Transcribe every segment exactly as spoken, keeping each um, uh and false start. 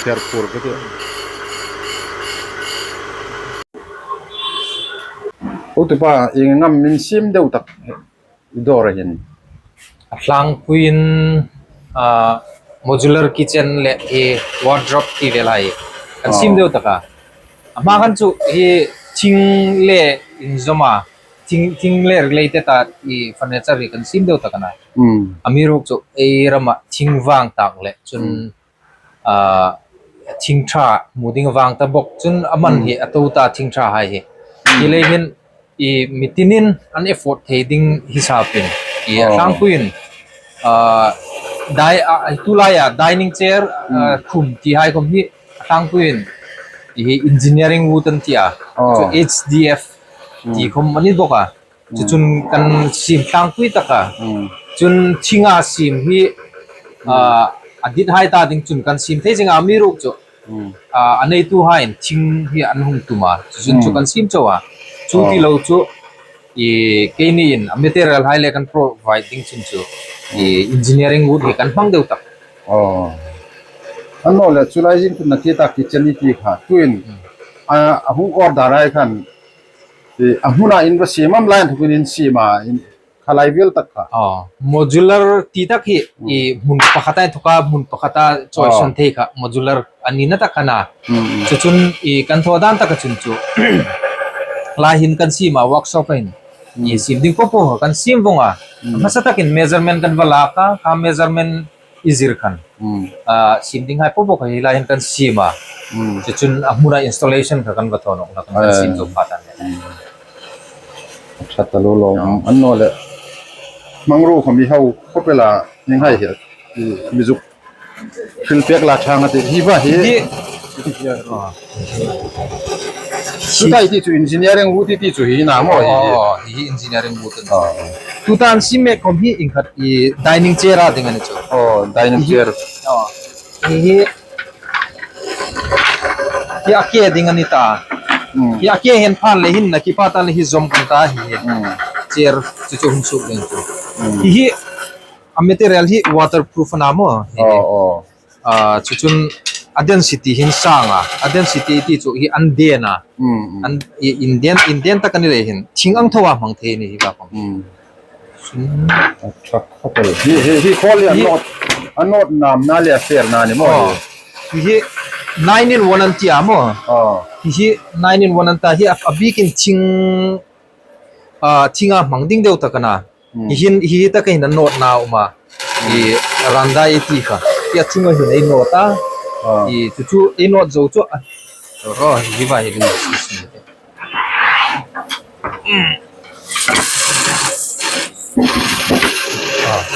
Kher phur ka ti. U tupa, ieng am in siem deu tak i dawr a hin? A tlangpuiin, ah, modular kitchen le i wardrobe ti vel hai kan siem deu tak a. A hma khan chu hi thing le inzawma, thing, thing le related a i furniture hi kan siem deu tak a na. Hmm. Amiruokchu ei rama thing vang tak le chun, ah, thing ṭha hmu ding vang ta bawk chun a man hi a to ta thing ṭha hai hi. Hi lei hin i mitinin an afford thei ding hisapin i tlangpuiin, ah, dai, ah, tu laia dining chair, ah, khum ti hai khom hi a tlangpuiin i hi engineering wood an ti a. Chu H D F ti khom a ni bawk a. Chu chun kan siem tlangpui tak a. Chun thinga siem hi, ah, a dit hai ta ding chun kan siem thei zing a, amiruokchu, ah, a neituhaiin thing hi an hung tum a. Chu chun chu kan siem chau a. Chu ti lo chu, i, keiniin a material hai le kan provide ding chun chu, i, engineering wood hi kan hmang deu tak. Aw. Annawleh chu lai zing chun a ti tak kitchen i ti kha. Tuin, a, a hung order hai khan, i, a hmuna in va siem am lai inthokin in siem a, in, kha lai vel tak kha. Aw, modular ti tak hi, i, hmun pakhata inthoka, hmun pakhata choice an thei kha, modular a nina tak kha na. Chu chun, i, kan thaw dan taka chun chu. Lai hin kan siem a, workshop hin. I, siem ding popo kan siem vong a. Hmasa takin measurement kan va lak a, kha measurement i zir khan. Ah, siem ding hai popo kha hi lai hin kan siem a. Chu chun a hmuna installation kha kan va thaw nawk, kan siem zo pha tan. Ṭha taluo lo. Annawleh hmangruo khom i hau khop el a, ning hai hi. I, mi zuk hril pek la ṭhang a ti hi va hi. Hi. Tuta i ti chu engineering wood i ti chu hi na maw hi. Aw, hi engineering wood. Aw. Tuta an siem mek khom hi ieng khat i dining chair a ding a ni chu. Aw, dining chair. Aw. Hi hi. Hi a ke ding a ni ta. Hi a ke hen phan le hin na kipa ta le hi zom kan ta hi. Chair chu chu hung suk ding chu. Hi hi. A material hi waterproof a na maw. Hi hi. Aw, aw. Ah, chu chun a density hin sang a, a density ti chu hi an den a. An, i, in den, in den tak a ni lei hin thing ang tho a hmang thei ni hi ka pang. Hi, hi, hi khawl hi a nawt, a nawt namna le a ferna ni maw hi. Hi hi nine in one an ti a maw. Hi hi nine in one an ta hi a, a bikin thing, ah, thing a hmang ding deu tak a na. Hi hin, hi taka hin a nawtna a um a. I randa i ti kha. Hi a chunga hin ei nawt a. I chu chu ei nawt zo chu a. Ro, hi va hi ding.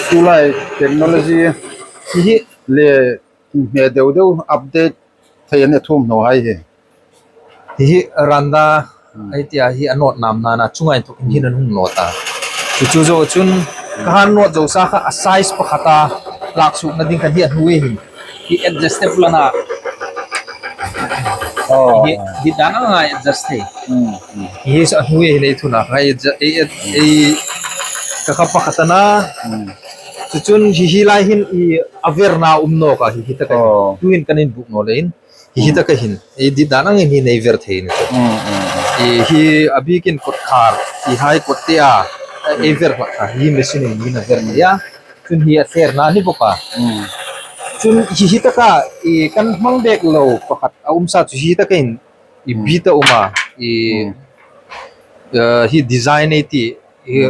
Tulai technology hi hi le hme deu deu update thei an thum no hai hi. Hi hi randa, ei tia hi a nawt namna na chunga inthokin hin an hung nawt a. Chu chu zo chun ka han nawt zo sa kha a size pakhat a lak sukna ding kan hi a hnuoi hin. Hi adjustable a na. Hi, hi dan anga adjust thei. Hi hi a hnuoi hin ei thuna kha ei, ei, ei, ka kha pakhat a na. Chu chun hi hi lai hin i a verna um nawk a hi hi taka. Tuin kan inbuk naw leiin. Hi hi taka hin, i dit dan angin hi nei ver thei ni chu. I hi a bikin kawtkhar, i hai kawt te a, ei ver hlak kha, hi machine in hi na ver thei a. Chun hi a therna ni bawk a. Chun hi hi taka, i kan hmang bek lo pakhat a um sa chu hi taka hin, i bit a um a, i, eh, hi design ei ti, hi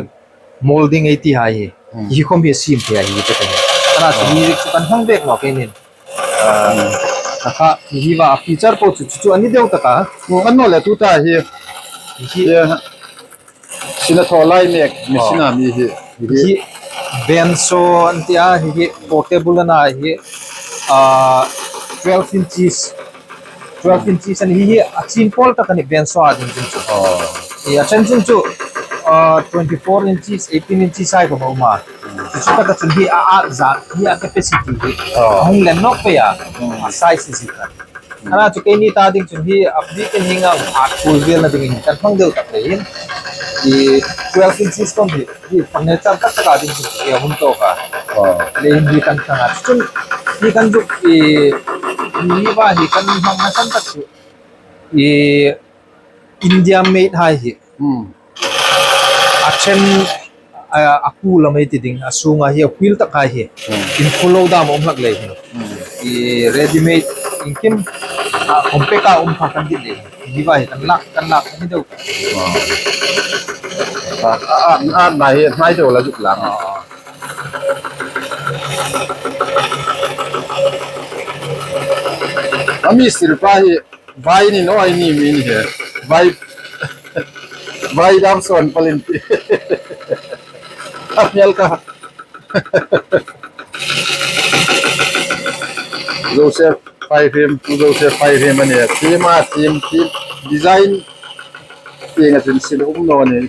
molding ei ti hai hi. Hi khom hi siem thei a hi taka hin. Ana chu hi chu kan hmang bek lo ke nin. Ah, kha, hi hi va feature po chu, chu, chu a ni deu taka. Kan naw le tuta hi. Hi. Hi. Sina thaw lai mek, mi sina mi hi. Hi. Hi. Bench saw an ti a, hi, hi. Portable a na hi. Ah, twelve inches. Twelve inches a ni hi, hi. A chin pawl taka ni bench saw a ding ding chu. Hi, a chen ding chu. Ah, twenty-four inches, eighteen inches ai ko ma. Chu taka chun hi a, a za, hi a capacity hi. A hung len nawk pei a. A size hi si ta. Ana chu keini ta ding chun hi a bikin hi ngang a full vel na dingin kan hmang deu tak leiin. I twelve inches khom hi, hi furniture tak taka ding chun hi a hun tawk a. Leiin hi kan hmang a. Chun hi kan zuk i Hi va hi kan hmang nasan tak chu. I India made hai hi. Hmm. A chen, a, a ku lam ei ti ding, a sunga hi a kuol tak hai hi. Hmm. Inkhawm lo dam a um hlak lei hi. Hmm. I ready made inkim, a, compact a um kha kan ti lei. Hi va hi kan lak, kan lak hi deu. Ah. A, a, a, na hi, hnai deu la zuk lang. Ah. A mi silpa hi, Vai ni naw ei ni mi ni he. Vai, vai dam sawn palin ti. A hmel ka. Joseph Paihrim, Joseph Paihrim a nih. Theme a, theme, theme, design tienga chun sin um naw ni.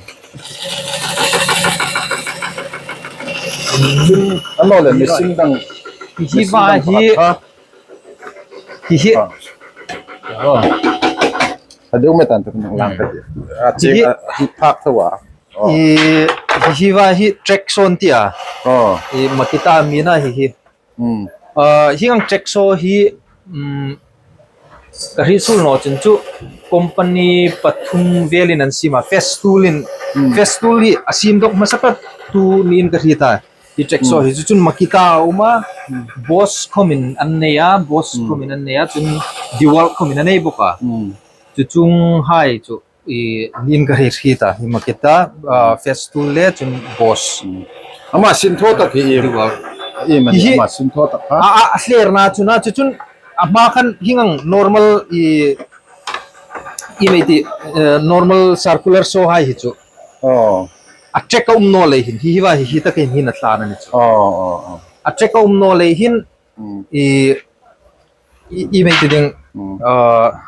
Chun, a naw le, machine dang. Hi va hi. Hi hi. Ah. Oh. A deu met an tak nang lang ka ti. A ching hi, a hi phak tho a. Oh. I, hi hi va hi track sawn ti a. Oh. I Makita mi na hi hi. Hmm. Ah, hi ang track saw hi, um, ka hriet suol naw chun chu company pathum velin an siem a, Festool in, hmm, Festool hi a siem dawk hmasa pa tu niin ka hriet a. Hi track saw, hmm, hi chu chun Makita a um a, hmm, Bosch khawmin an nei a, Bosch, hmm, khawmin an nei a, chun DeWalt khawmin a nei bawk a. Hmm. Chu chung hai chu, i, niin ka hriet hriet a, hi Makita, ah, hmm, Festool le chun Bosch. Hmm. Ama sin thaw tak hi i, DeWalt. I mani hi, ama sin thaw tak ha. A, a, a hlerna chu na, chu chun a hma khan hieng ang normal i, i mei ti, eh, normal circular saw hai hi chu. Oh. A track a um naw lei hin, hi hi va hi, hi takin hin a tlan a ni chu. Oh, oh, oh. A track a um naw lei hin, hmm, i, i, i mei ti ding, hmm, ah,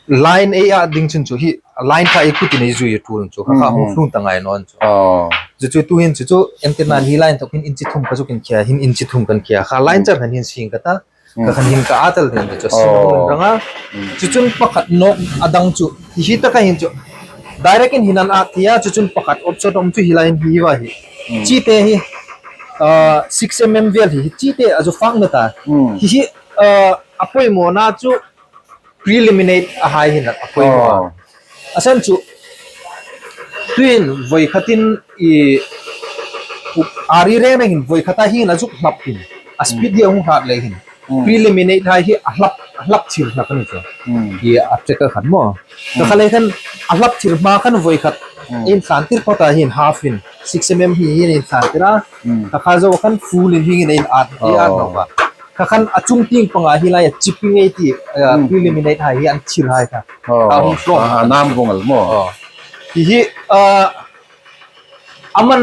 line ei a ding chun chu hi, line kha ei kutin ei zui a tul chu, kha, kha, hmm, hung, hmm, tlung ta ngai naw chu. Oh. Chu chu tu hin chu chu, entirnan hi line thawk hin inchi thum ka zuk inkhia, hin inchi thum kan khia. Kha line, hmm, char khan hin sing ka ta. Hmm. Ka khan hin ka a tel ding chu, oh, sin rang a. Hmm. Chu chun pakhat nawk a dang chu, hi hi taka hin chu. Direct in hin an at hi a, chu chun pakhat awt chawt awm chu hi lai hin hi va hi. Hmm. Chite hi, ah, six M M vel hi, hi chite a zu fak na ta. Hmm. Hi hi, ah, a poimaw na chu preliminate a hai hin a poimaw. Oh. A san chu, tuin voi khatin i, a ri reng reng hin voi khata hin a zuk hlap hin. A speed, hmm, hi a hung hrat lei hin. Hmm. Preliminate hai hi a hlap, a hlap chir hlak a ni chu. Hmm. I a track a khan maw. Hmm. Ka kha lei khan a hlap chir hma khan voi khat, hmm, in tlan tir phawt a hin half in, six M M hi hin in tlan tir a. Hmm. Ka kha zo khan full in hin in at, i at, oh, naw ba. Kha khan a chung tieng panga hi lai a chipping ei ti, eh, hmm, preliminate hai hi an chir hai kha. Oh, a hung hlawm. A, a nam vawng el maw. Oh. Hi hi, ah, a man,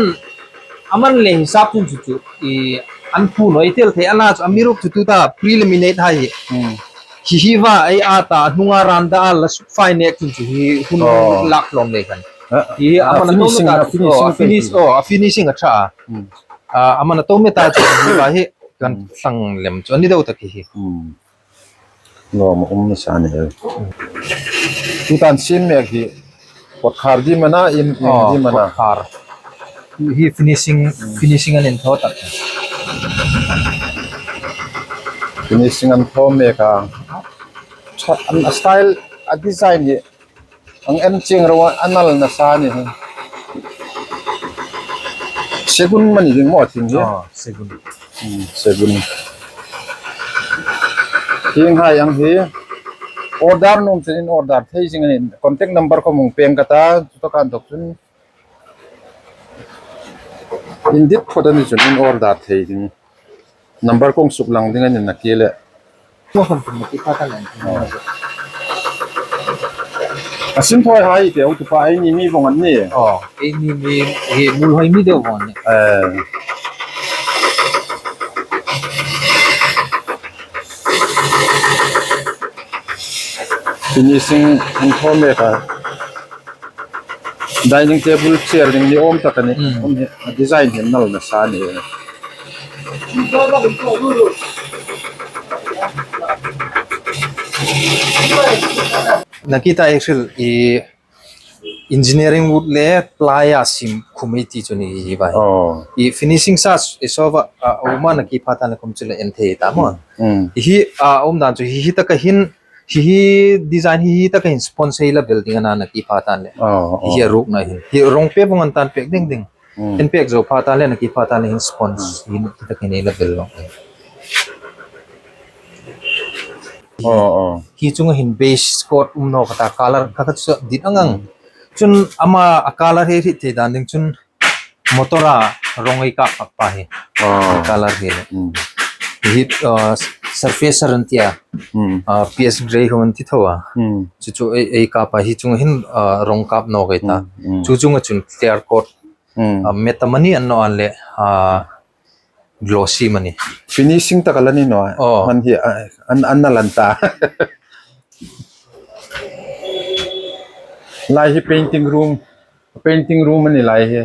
a man le hisap chun chu chu, i, an phu naw ei tel thei a na chu, amiruokchu tuta preliminate hai hi. Hmm. Hi hi va ei a ta, hnunga ran da a la suk fai nek chun chu hi hun, oh, lak hlawm lei khan. Ah, hi a, ah, man a finishing, to ta, a finishing, oh, a finish, oh, a finishing a ṭha. Hmm. Ah, a man a to met a chu hi va hi kan, hmm, thlang lem chu a ni deu tak hi hi. Hmm. Lawm a um nasa ni el. Tutan sin mek hi kawtkhar di mana in, in, oh, di mana. Kawtkhar. Hi finishing, hmm, finishing an in thaw tak. Finishing an thaw mek a. Cha-, an a style, a design hi ang en ching ro a nal nasa ni hi. Segun mani ding maw thing hi. Oh, segun. Hmm, segun. Thing hai ang hi. Order nuom chun in order thei zing a nih. Contact number khom hung peng ka ta. Chu taka inthawk chun in dit phawt a ni chun in order thei ding. Number kong suk lang ding a ni nakie le. Mo khom tum ki pa ta lang. Oh. A sin thaw hai te, u tu pa ei ni mi vawng an ni. Oh, ei ni mi, hi mul hoi mi deu vawng an ni. Eh. Finishing an thaw mek a. Dining table chair ding ni awm tak a ni. Mm. Um, a design hi nal nasa ni. Nakita ei hril i, Engineering wood le ply a siem khum ei ti chu ni hi vai. Oh. I finishing sa i so va, a, a um a, na ki pha ta le khum chu le en thei ta maw. Mm. Hi, a, um dan chu hi, hi taka hin, hi, hi design hi, hi taka hin sponsor la building a na, na ki pha ta le. Oh, oh. Hi a ruk na hin. Hi rong pe vong an tan pek ding ding. Mm. En pek zo pha ta le, na ki pha ta le hin sponsor. Mm. Hi, hi taka hin la building. Oh, oh. Hi chunga hin base coat um naw ka ta, color ka ka chu dit ang ang. Chun ama a color hi hriet thei dan ding chun motor a rong ei kap pak pa hi. Oh. A color hi le. Mm. Hi, uh, surfacer an tia. Mm. Uh, P S Grey hon ti tho a. Mm. Chu chu ei, ei kap a hi chunga hin, uh, rong kap naw ka ta. Mm, mm. Chu chunga chun clear coat. Mm. Uh, metamani an naw an le, uh, glossy mani. Finishing taka la ni naw. Oh. Man hi, a, an, an na lan ta. Lai hi painting room, painting room a ni lai hi.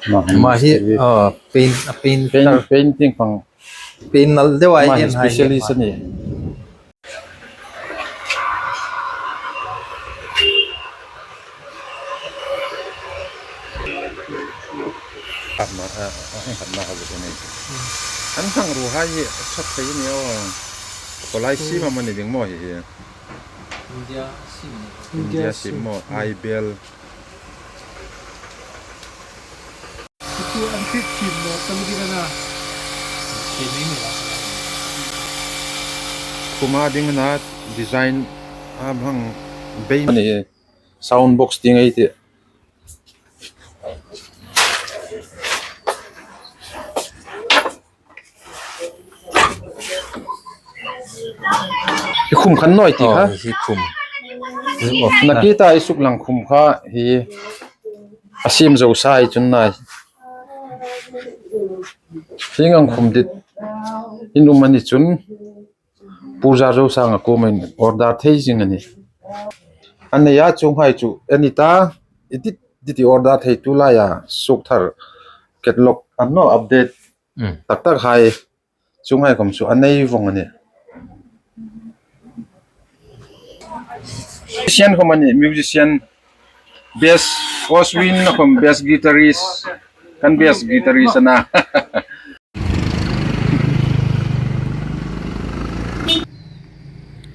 Ma, ma hi, oh, paint, a paint, paint, painting pang. Paint nal deu ai ma hi hian hai specialist hian. A ni. Khatna, a, a, a, khatna kha buk a ni. An hmang ruhai hi a chawk thei a ni aw. Khawlai siem a mani ding maw hi hi. India siem a ni. India siem maw, Aibel. Chu an fit thim naw tam ding a na. Khum a ding a na design a hmang bei. Ani sound box ding ei ti. I khum khan naw ti kha. Oh, hi khum. Nakie ta i suk lang khum kha hi a siem zo sa i chun nai. Hi ngang khum dit in um a ni chun. Purza zo sanga kuomin order thei zing a ni. An nei a chuonghai chu a ni ta, i dit, dit i order thei tu laia suk thar catalog an naw update. Mm. Tak tak hai chuonghai khom chu a nei vong a ni. Musician khom a ni, musician, bass, Oswin a khom bass guitarist, kan bass guitarist a na.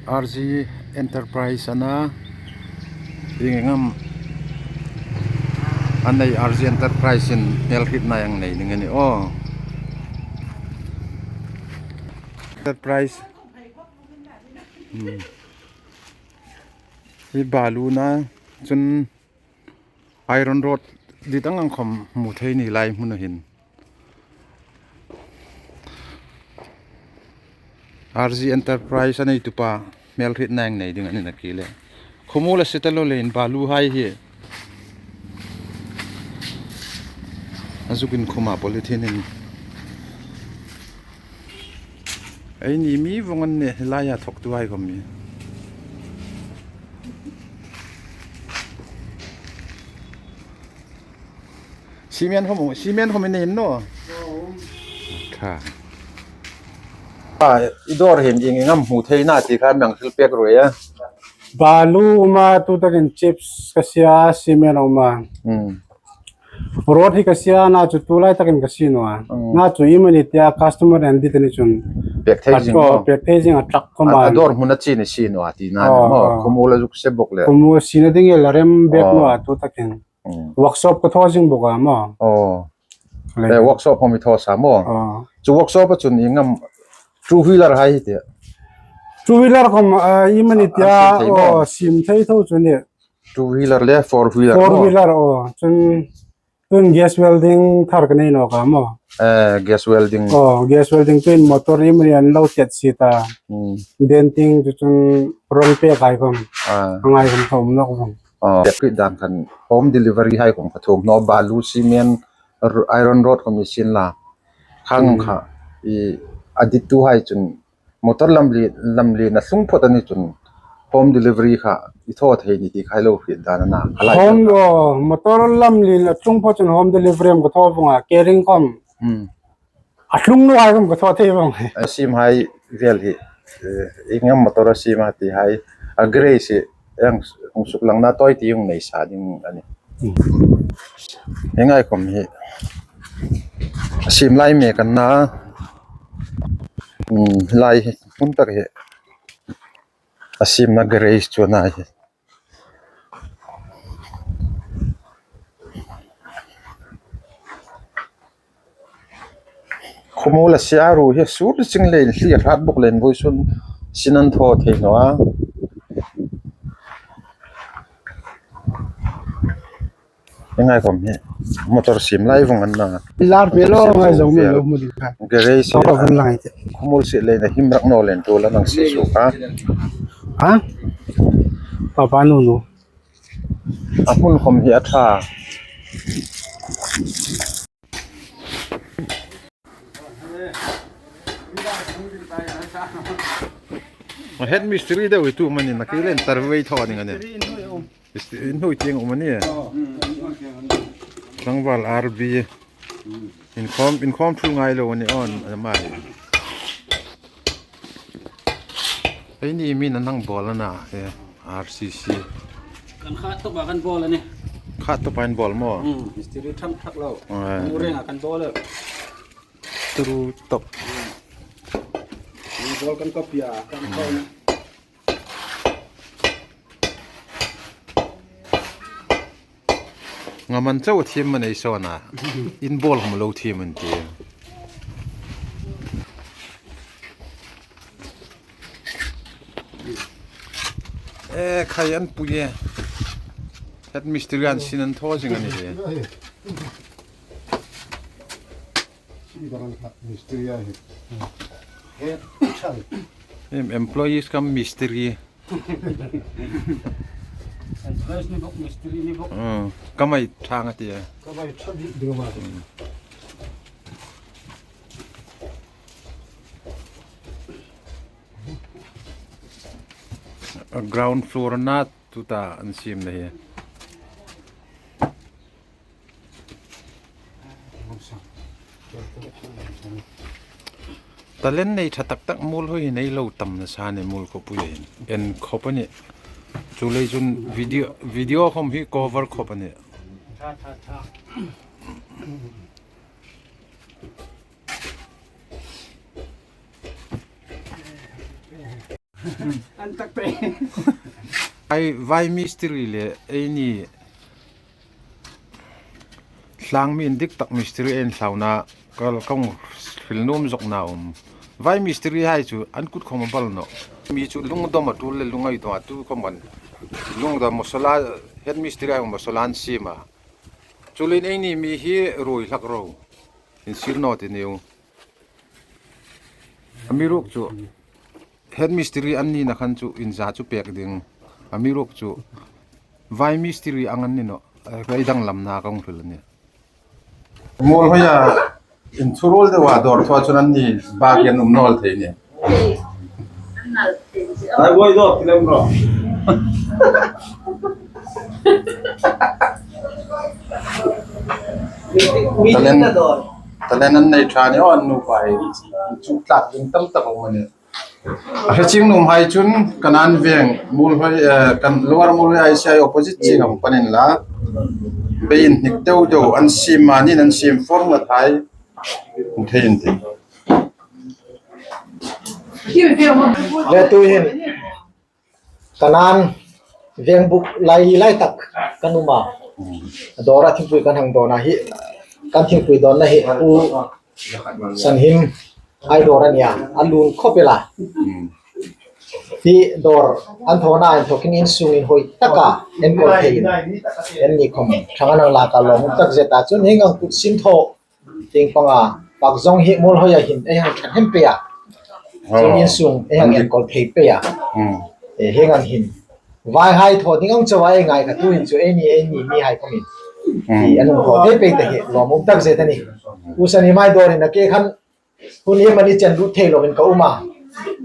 R G Enterprise a na, ieng ang am a nei R G Enterprise in hmelhrietna ang nei ding a ni aw. Enterprise. Hmm. Hi balu na chun iron rod dit ang ang khom hmu thei ni lai hmuna hin. R G Enterprise a neitupa hmelhrietna ang nei ding a ni nakie le. Khum u la se ta lo leiin balu hai hi. A zukin khuma polythene in. Eini mi vong an ni laia thawktu hai khom mi. Cement khom, cement khom i nei naw. Kha. A, i dawr hin ieng ang am hmu thei na ti kha mi hang hril pek ro a. Balu a um a, tu takin chips ka sie a, cement a um a. Hmm. Rod hi ka sie a, na chu tu lai takin ka sie naw a. Hmm. Na chu iemani tia customer an dit a ni chun. Pek thei zing a, naw. Pek thei zing a truck khom a. A dawr hmuna chun i sie naw a ti na ni maw. Oh. Khum u la zuk se bok le. Khum u siena ding i la rem bek naw a tu takin. Mm. Workshop ka thaw zing bok a maw. Oh. Le. Eh, workshop khom i thaw sa maw. Oh. Chu workshop a chun ieng am two wheeler hai hi ti. Two wheeler khom, ah, iemani tia, siem thei maw. Oh, siem thei tho chu ni. Two wheeler le four wheeler maw. Four wheeler, oh. Chun, chun gas welding thar ka nei nawk a maw. Eh, gas welding. Oh, gas welding chun motor iemani an lo tet si ta. Hmm. Denting chu chun rong pek hai khom. Ah. Ngai khom khom nawk vong. Oh, pek dan khan home delivery hai khom ka thum naw, balu, cement, r-, iron rod khom i sien la. Khang kha i a dittu hai chun motor lamli, lamli na tlung phot a ni chun home delivery kha i thaw thei ni ti kha i lo hriet dan a na. Kha lai home, oh, motor lamli na tlung phot chun home delivery am ka thaw vong a, carrying khom. Hmm. A tlung naw hai khom ka thaw thei vong. A siem hai vel hi. Eh, ieng am motor a siem a ti hai. A Grace hi, ieng hung suklangna tawi ti hung nei sa ding a nih. Hmm. Ieng ai khom hi. A siem lai mek an na. Hmm, lai hi, hun tak hi. A siemna Grace chu a na hi. Khawmuol a sia ruo hi sur ching le inhli a hrat bawk le invawisun sin an thaw thei naw a. Ieng ai khom hi motor siem lai vawng an na. Lar pe lo ngai zong mi lo mu ding kha. Garage. Papa vun lang ite. Khawmuol si le na him rak naw len tu la nang si su kha. Ha? Papa nu nu. A hmun khom hi a ṭha. Head mistri deu hi tu manin a ki len tar vei thaw ding a nih. Mistri in hnui tieng um a nih. Tlangval R B. Inkhawm, inkhawm thu ngai lo a ni awn, a mai. Eini mi na nang bawl a na, eh, R C C. Kan khat tawpa kan bawl a nih. Khat tawpa in bawl maw? Hmm, mistri tham thak lo. Ah. Mu renga kan bawl a. Turu top. Ni bawl kan copy a, kan bawl a. Ngam an chau thiem ma nei sawn a. In bawl khom lo thiem an ti. Eh, khai an pui e. Head mistri an sin an thaw zing a nih hi. Mistri a hi. Head chang. Em, employees cum mistri. Employees ni bawk, mistri ni bawk. Hmm. Ka mai thang a ti a. Ka mai thang di ding ma. Hmm. A ground floor na tuta an siem na hi. Talent nei ṭha tak tak Muolhoi hi nei lo tam nasa ni Muol khawpui hin. En khawp a nih. Chuleiin video, video khom hi cover khawp a nih. An tak te. Ei vai mistri le eini tlangmi indik tak mistri ei thlauna kal kong hril nuom zawkna um. Vai mistri hai chu an kut khom a bal nawh. Mi chu lungdam a tul le lungngai dam a tu khom an. Lungdam masala, head mistri hai masala an siem a. Chuleiin eini mi hi ruoi hlak ro. Insir naw ti niu. Amiruokchu head mistri an nina khan chu inza chu pek ding. Amiruokchu vai mistri ang an ni nawh. Ei danglamna kong hril a nih. Muolhoia inthuruol deu a dawr thaw chun an ni bak an um nawl thei ni. Ai, boi dawr ti lem ro. Talent, talent an nei ṭha ni aw an nupa hi. Chu tlak ding tam tak a um a nih. A hre ching nuom hai chun Kanan Veng, Muolhoi, eh, kan Lower Muolhoi I C I opposite ching ang panin la. Bei inhnik deu deu an siem a nih, an siem form a thei. Hung thei in ti. Le tu hin Kanan Veng buk lai lai tak kan um a. Dawra thingpui kan hang dawn a hi. Kan thingpui dawnna hi. U Sanhim ai dawr a nih a, a lun khawp el a. Hmm. Hi dawr an thawna, an thawkin insung inhawi taka enkawl thei in. Enni khom ṭhang an hang lak a lawmum tak zet a, chun hieng ang kut sin thaw tieng panga pak zawng hi Muolhoia hin ei hang ṭhat hemp pei a. Chun, oh, insung ei hang enkawl thei pei a. Hmm. Eh, hieng ang hin vaihai thaw ding ang chauh a ei ngai kha, tu hin chu eini, eini mihai khomin. Hmm. Hi an hung thaw thei pei te hi lawmum tak zet a nih. U Sanhim ai dawrin a ke khan hun hi mani chen lut thei lovin ka um a.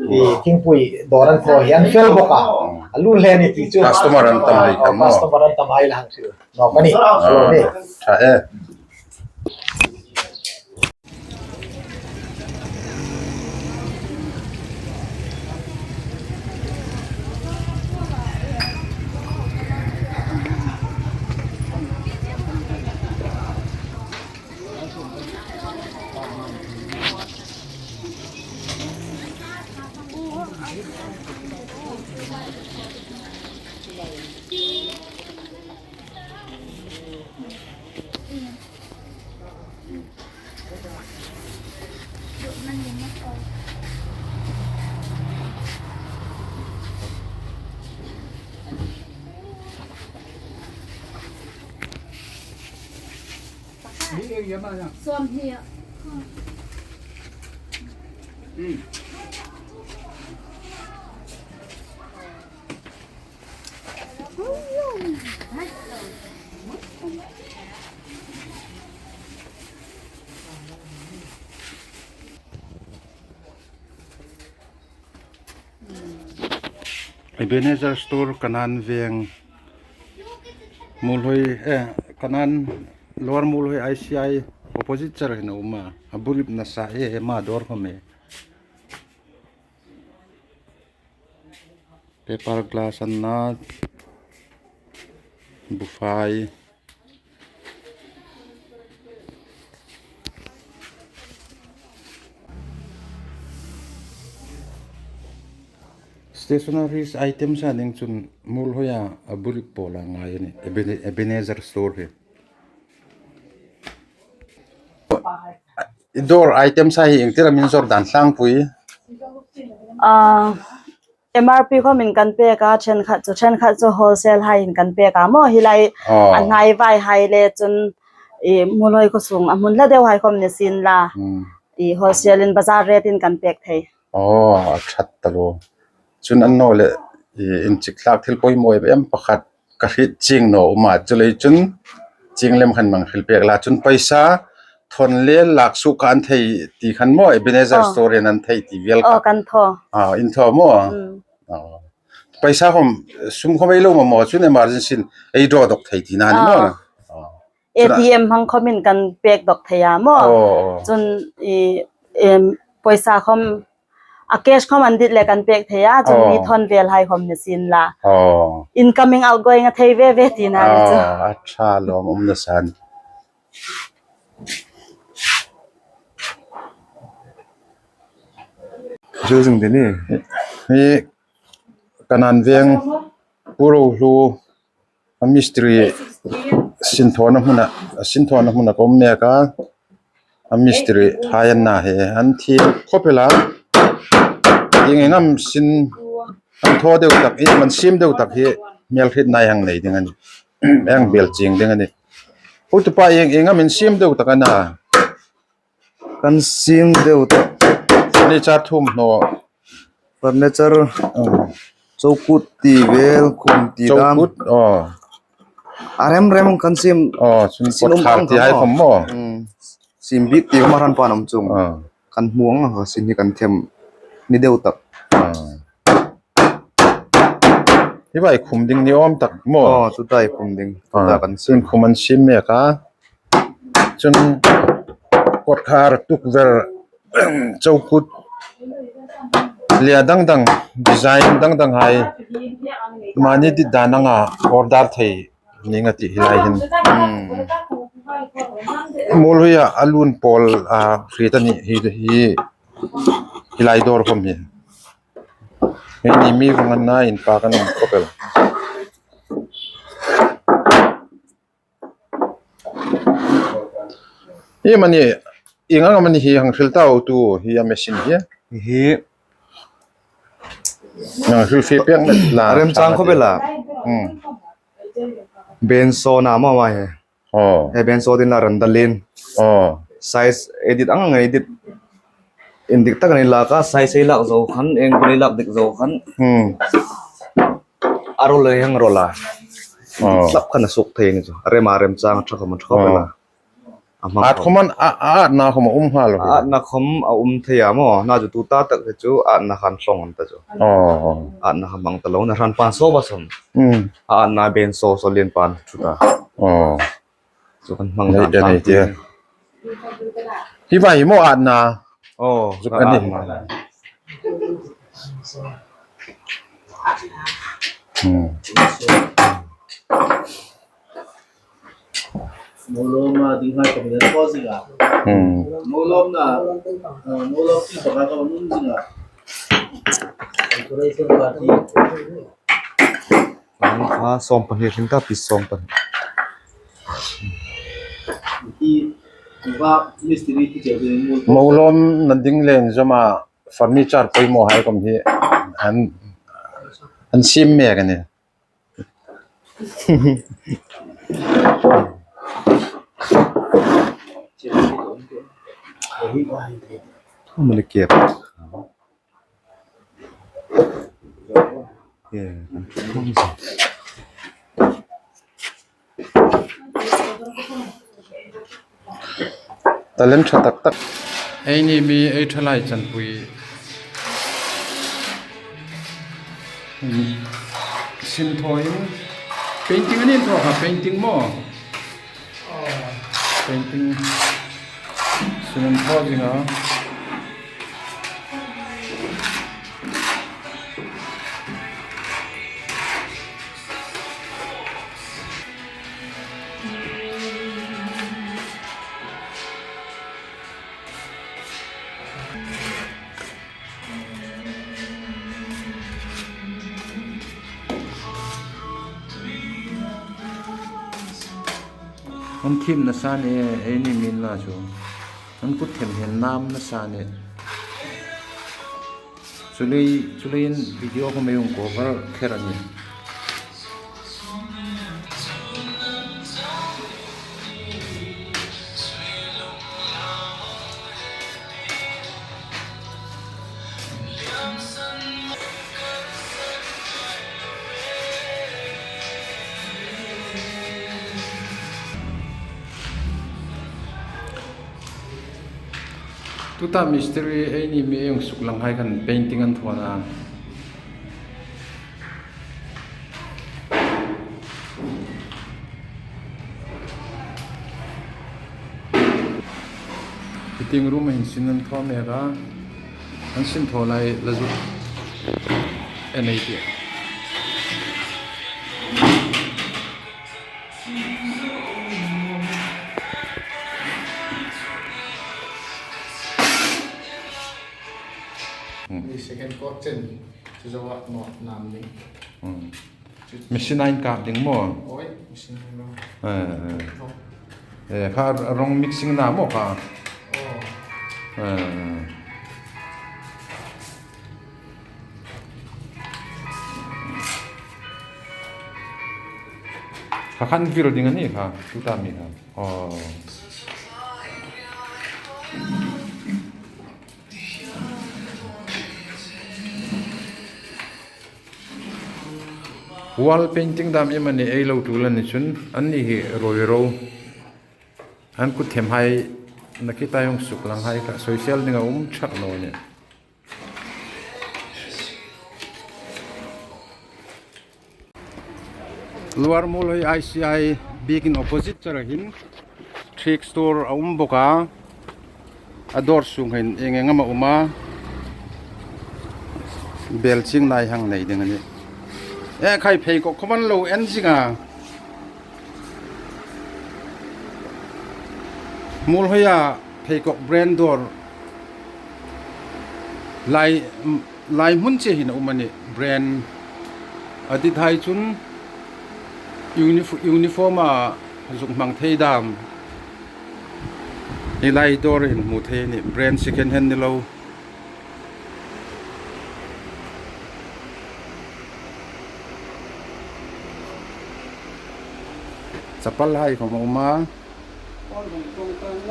Hi thingpui dawr an thaw hi an fel bawk a. A lun hle ni ti chu. Customer an tam hle khan maw. Customer an tam hai la hang sil. Nawk a nih. Ah, lo ni. Ṭha e. Sawmhni. Ebenezer Store, Kanan Veng, Muolhoi, eh, Kanan, Lower Muolhoi I C I opposite char hin a um a. A bu ripna sa e, e ma dawr khom e. Paper glass an na, bu fai. Stationery items a ning chun Muolhoia a bu rip pawl a ngai a nih, Ebene-, Ebenezer Store hi. I dawr items a hi iengtira min zawr dan tlangpui? Ah, M R P khomin kan pek a, ṭhenkhat chu, ṭhenkhat chu wholesale haiin kan pek a maw, hi lai. Aw. A hnai vai hai le chun i Muolhoi khaw sung a hmun hla deu hai khom ni sien la. Hmm. I wholesale in bazar rate in kan pek thei. Aw, a ṭhat ta lo. Chun an naw le, i, inchik thlak thil poimaw em em pakhat ka hriet chieng naw um a, chuleiin chun chieng lem khan min hril pek la, chun paisa thawn le lak suok kha an thei ti khan maw, Ebenezer Store-in an thei ti vel kha. Aw, kan thaw. Ah, in thaw maw? Mm. Ah. Paisa khom, sum khom ei lo maw, chun emergency-in ei draw dawk thei tina ni maw? Ah. Ah. A T M hmang khomin kan pek dawk thei a maw? Aw, aw. Chun i, em, paisa khom a cash khom an dit le kan pek thei a, chun mi thawn vel hai khom ni sien la. Aw. Incoming outgoing a thei ve ve tina ni chu. Aw, a ṭha lawm um nasa. Zing zing de ni. Hi Kanan Veng Pu Rohlu a mistiri sinthawna hmuna, a sinthawna hmuna ka um mek a, a mistiri hai an na hi, an thi khawp el a. Ieng ieng am sin an thaw deu tak, ieng am an siem deu tak hi hmel hrietna ei hang nei ding a nih. Ei hang bel chieng ding a nih. Pu Tupa, ieng ieng am in siem deu tak a na? Kan siem deu tak. Furniture thum hnaw. Furniture. Hmm. Chokut ti vel, khum ti dam. Chokut, aw. A rem rem kan siem. Aw, chun sin um kawtkhar ang ti hai khom maw? Hmm. Siem bik ti khom a hran pan um chuong. Aw. Kan hmu ang a, sin hi kan them ni deu tak. Aw. Hi vai khum ding ni awm tak maw? Aw, tuta hi khum ding. Tuta kan siem. Chun khum an siem mek a. Chun kawtkhar, tukver, chokut, lia dang dang, design dang dang hai mani dit dan anga order thei ning a tih hi lai hin. Hmm. Muolhoia a lun pawl a hriet a nih hi, hi, hi lai dawr khom hi. Hi ni mi vang an na inpak an um khawp el. Hi mani, ieng ang am a ni hi hang hril ta u tu, hi a machine hi? Hi. Hang hril fe pek met la. A remchang khawp el a. Hmm. Bandsaw na maw maw hi. Aw. He bandsaw ding la ran dalin. Aw. Size edit ang ang edit. Indik tak an lak a, size ei lak zo khan, angle ei lak dik zo khan. Hmm. A rol ei hang rol a. Aw. Tlap khan a suk thei ni chu. A rem a remchang a ṭha khom a ṭha khom a. Aw. A hmang. At khom an, a, a atna khom a um nghal lo. A atna khom a um thei a maw. Na chu tuta tak hi chu atna khan hlawng an ta chu. Aw. Atna kha hmang ta lo, na hran pan saw ba saw. Hmm. A atna bandsaw saw lien pan chu ta. Aw. Chu kan hmang dan tang ti. Hi vai hi maw atna? Aw, chu kan ni. Hmm. Molom a ding hai ko den ko zinga. Hmm. Molom na, eh, molom ti ko ka nun zinga. Decoration party. Ang kha sawm pahni hring ta, piece sawm pahni. Molom na ding le zawma furniture poimaw hai khom hi an, an siem mek a nih. Mani kep. Talent ṭha tak tak. Eini mi ei ṭhalai chanpui. Sin thaw in. Painting an thaw kha, painting maw. Painting sin an thaw zing a. An thim nasa ni, eini min la chu. An kut thim hin nam nasa ni. Chuleiin, chuleiin video khom ei hung cover kher a nih. Tuta mistiri eini mi ei hung suklang hai khan painting an thaw a. Fitting room hin sin an thaw mek a. An sin thaw lai la zuk en ei tih. Hmm. Ni second coat chen chu zo a nawt nam ni. Hmm. Machine-in kap ding maw? Oi, machine lo. Eh, eh. Lo. Eh, kha rong mixing na maw kha? Oh. Eh, eh. Kha khan vil ding a ni kha, tuta mi kha. Oh. Wall painting dam iem a ni ei lo tul a ni chun, anni hi roi ro. An kut thim hai, nakitai hung suklang hai kha, social ding a um chak naw ni. Lower Muolhoi I C I biekin opposite chara hin thrift store a um bawk a, a dawr sung hin eng eng am a um a, bel ching lai hang nei ding a nih. E khai, pheikhawk khom an lo en zing a. Muolhoia pheikhawk brand dawr lai, lai hmun che hin a um a nih, brand. A dit hai chun unif-, uniform-a zuk hmang thei dam hi lai dawr hin hmu thei a nih, brand second hand ni lo. Chapal hai khom a um a.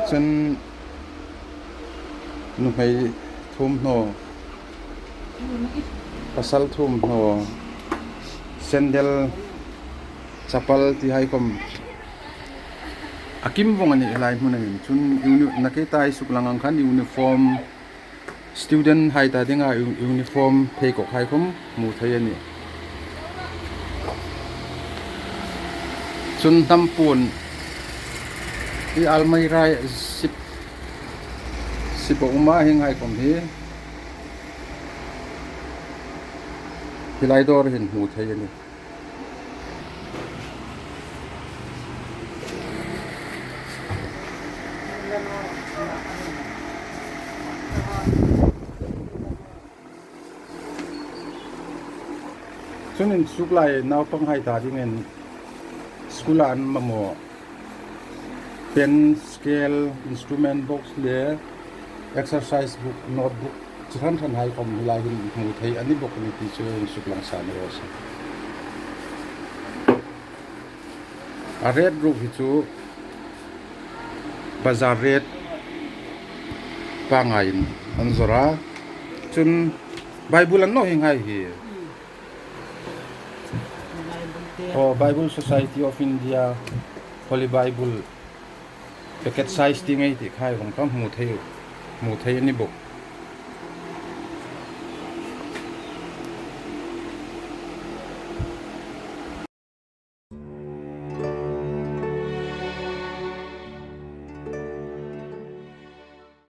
Chun nuhmei thum hnaw, pasal thum hnaw, sandal, chapal ti hai khom a kim vong a nih lai hmun a hin. Chun uni-, nakitai suklang ang khan uniform, student hai ta dinga u-, uniform pheikhawk hai khom hmu thei a nih. Chun hnam puon hi almirah sip, sip a um a, hieng hai khom hi hi lai dawr hin hmu thei a nih. Chun inchuklai naupang hai ta dingin school-a an mamaw pen, scale, instrument box le exercise book, notebook chi hran hran hai khom hi lai hin hmu thei a ni bawk a nih ti chu insuklang sa ni raw se. A rate ruok hi chu bazar rate Pangngaiin an zawr a. Chun Bible an naw hi ngai hi. Aw, Bible Society of India, Holy Bible, packet size ti ngai ti khai vawng kha hmu thei, hmu thei a ni bawk.